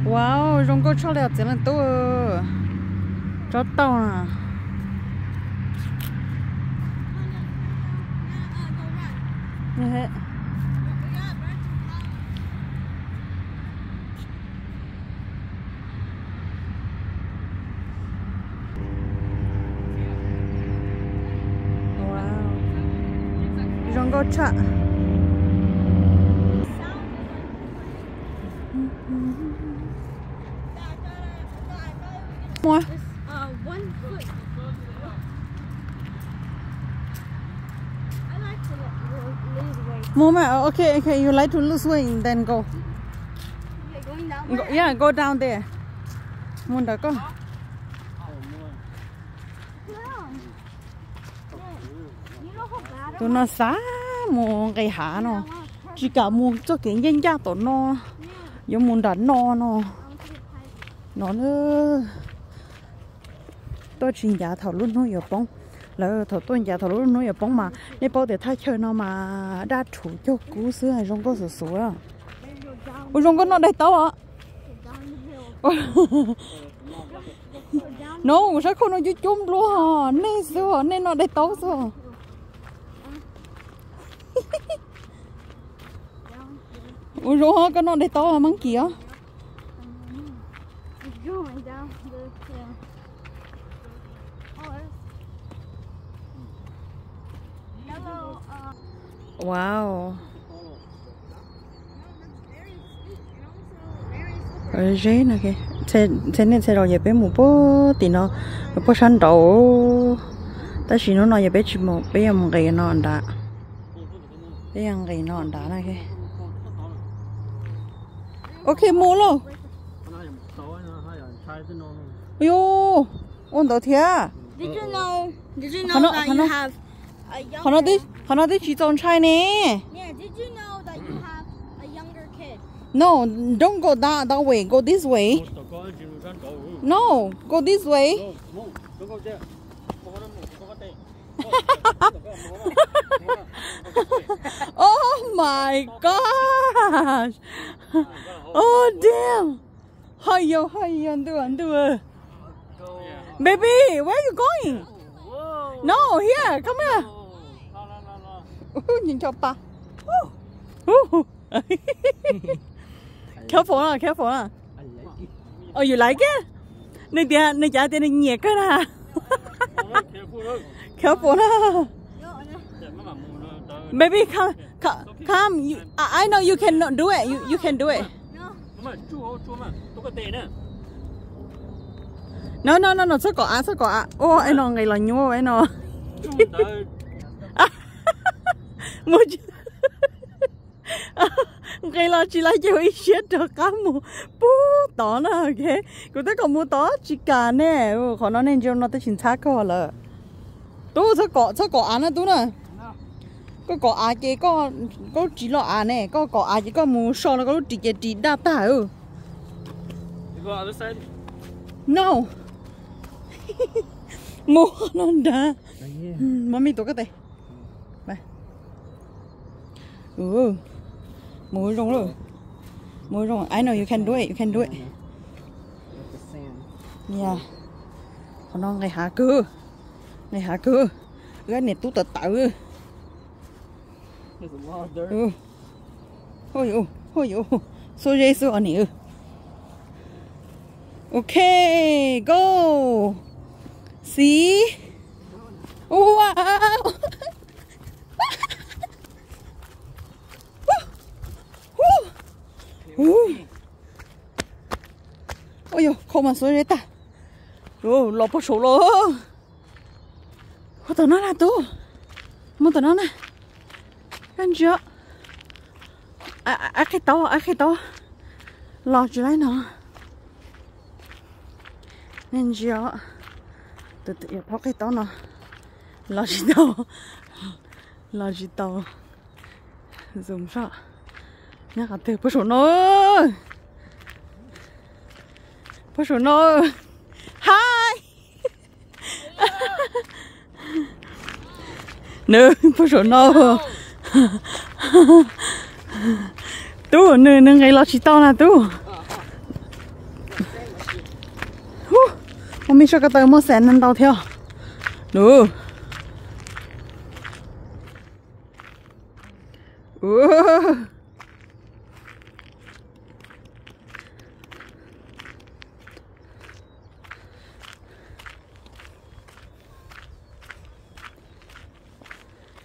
Wow, zoo nkauj tshaj li os txiv leej tub. Tsob tauj na. Wow. Zoo nkauj tshaj. Mua. Mua mas, okay, okay, you like to lose weight, then go. Go, yeah, go down there. Mus nram koj. Tus no xav mus nqis hav no, tsis kam mus txoj kev ncaj ncaj tom no, yuav mus nram no no. No, tuaj tsis ncav thaum lub hnub yuav poob. Lawv thaum tuaj ncav thaum lub hnub yuav poob mas nej paub tias thaj chaw no mas daj rhuv cog kub xwb, zoo nkauj xuv xuv. Ua zoo nkauj noj daim taub os. No, kuv sab khau no cub cub nplua, nej xwb, nej noj daim taub xwb. Ua zoo koj noj daim taub monkey os. Wow. Zeb no, txhe nej txhe rau yog peb mus puag tim no, puag sab nraud. Tab sis hnub no yog peb tsis mus, peb yuav mus nqis no nrad. Peb yuav nqis no nrad na. Ok, mus lauj. Yus, ua ntawd thiab. Qhov no, qhov no twb tsis txaus ntshai ne. No, don't go that, that way. Go this way. No, go this way. Oh my gosh. Oh damn. Hos yos, hos yos, ntuj, ntuj. Baby, where you going? No, here, come here. Nco pa. Careful na, careful na. Oh, you like it? Nws tias, nws cav tias nws nyiam kawg na. Careful na. Baby, come, come, come. You, I, I know you can do it. You, you can do it. No, no, no, no, txhob kom av, txhob kom av. Ua, es no nqis los nyuaj es no. Mus tsis, nqis los tsis los ces ua ib siab rov qab mus puag tod na, ok. Kuv twb kom mus tod tsis kam ne. Qhov no nej ntsia no twb tsis ntxhab koj lawm. Tub, txhob kom, txhob kom av na tub na. Koj kom av ces koj, koj lub ris loj av ne, koj kom av ces koj mus so no koj lub ris ces ris daj tag. No. Mus no nrad. Mommy tuav koj tes. Mus zoo lawm. Mus zoo. I know you can do it, you can do it. Yeah. Qhov no nqis hav kawg. Nqis hav kawg. Wb niam tub tawv tawv. Xuab zeb xwb os niam. Ok, go. See. Wow. Ua yog kho mas xuab zeb tag. Los puag saud los. Ua tom no na tub. Mus tom no na. Koj ntsia. Ab qhib taub, ab qhib taub. Los tsis laib no. Nej ntsia. Tus twg yog phob qhib taub no. Los tsis tau. Los tsis tau. Zoom soj. Nyob qhov twg? Puag saum no. Puag saum no. Hi. Nws puag saum no. Tub, nws, nws nqis los tsis tau na tub. Ua me soj ko taw muaj xees ntau thiab. Nws.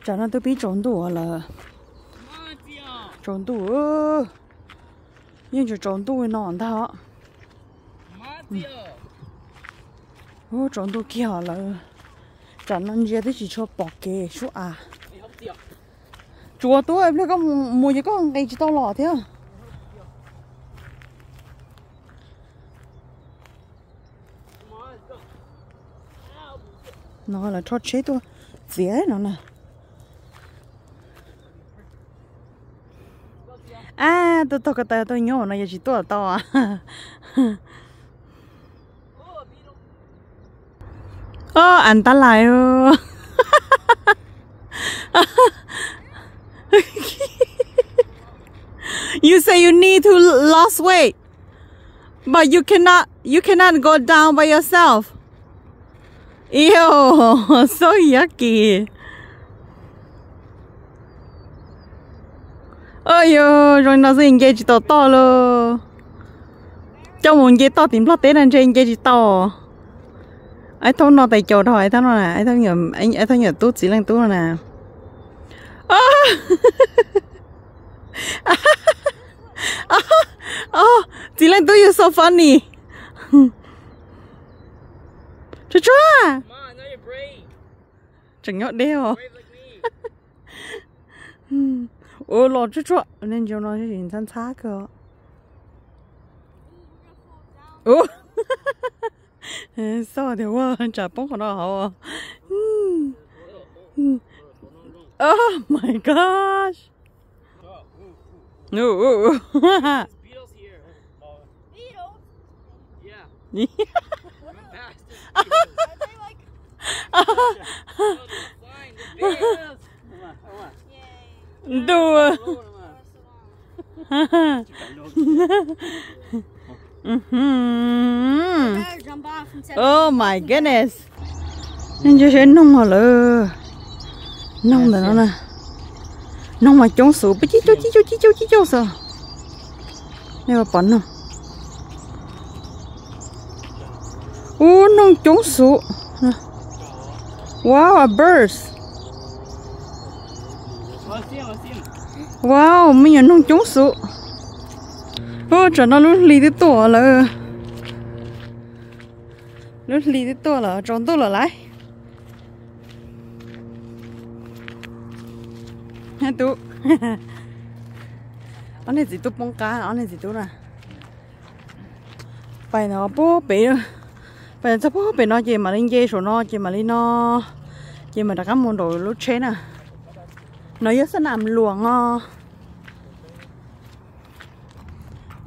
Tsam no twb pib tsaus ntuj lawm. Tsaus ntuj, yeej tseem tsaus ntuj no ntag. Ub, tsaus ntuj kiag lawm. Tsam no ntsia twb tsis tshua pom kev sub av. Tsuav tub, pliag koj mus ces koj nqis tsis tau los thiab. No lawv rho tsheb tuaj txiav no na. Ab, tuaj taug ko taw tuaj nyob no yog tsis tuaj tau. Oh, an ta lai. You say you need to lose weight, but you cannot, you cannot go down by yourself. Ew, so yucky. Oj yog zoo no xwb nce tsis tau toj lauj. Coj mus nce toj tim Nplog teb na ntshe nce tsis tau. Ib thaub no tais caus dhau ib thaub no, ib thaub nyuam tub txiv leej tub no na. Txiv leej tub, you so funny. Tsuag tsuag. Tseem nyob deb os. Ua los tsuag tsuag, nej ntsia no ntxhab ntxhab kawg. Xauj tias ua tsam poob qhov no hauv. Oh my gosh. Ntuj. Oh my goodness. Nej ntsia seb noog lawm. Noog ntawm no na. Noog mas coob xwb, peb cib caug cib caug cib caug cib caug xwb. Nej pom noog. Ub, noog coob xwb. Wow, a birds. Wow, me nyuam noog coob xwb. Ub, tsam no lub hli twb tuaj lawm. Lub hli twb tuaj lawm, tsaus ntuj lawm lauj. Tub, ob niag txiv tub poob qab, ob niag txiv tub na. Pais no pub pem, pais txog pub pem no ces mam li nce saum no ces mam li no, ces mam rov qab mus nraum lub tsheb na. No yog xab nam luam os.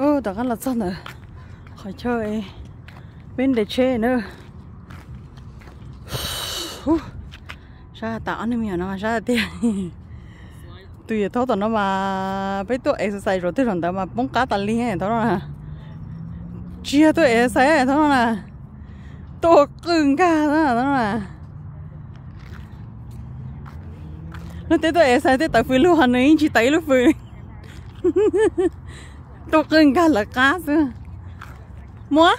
Ub, tom qab los txog ntawm qhov chaw peb nres tsheb na. Sab tas ob niag me nyuam no sab tiag. Tus yawm thaub tom no mas peb tuaj exercise zaum twg zaum ntawd mas poob qab tas li thaub no na. Tsis yog tuaj exercise thaub no na, tuaj qw nkag thaub no na. Luag tej tuaj exercise tej tawv fws lug ho nws yeej tsis tawv ib lub fws. Tuaj qw nkag lawv qab xwb. Muab.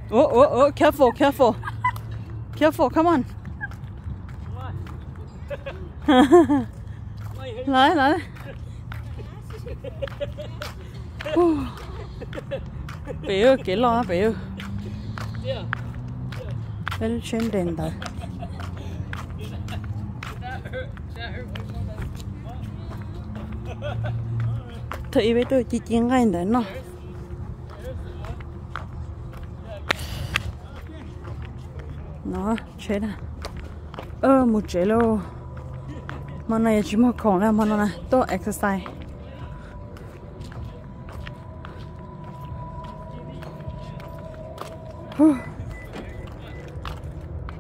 Ua, ua, ua, careful, careful. Careful, come on. Lawv, lawv. Pem kev loj pem. Peb lub tsheb nres ntawd. Thaum ub peb tuaj ci ci nqaij ntawd noj. No, tsheb na. Mus tsev lauj. Hmo no yog tsis muag khoom na, hmo no na tuaj exercise.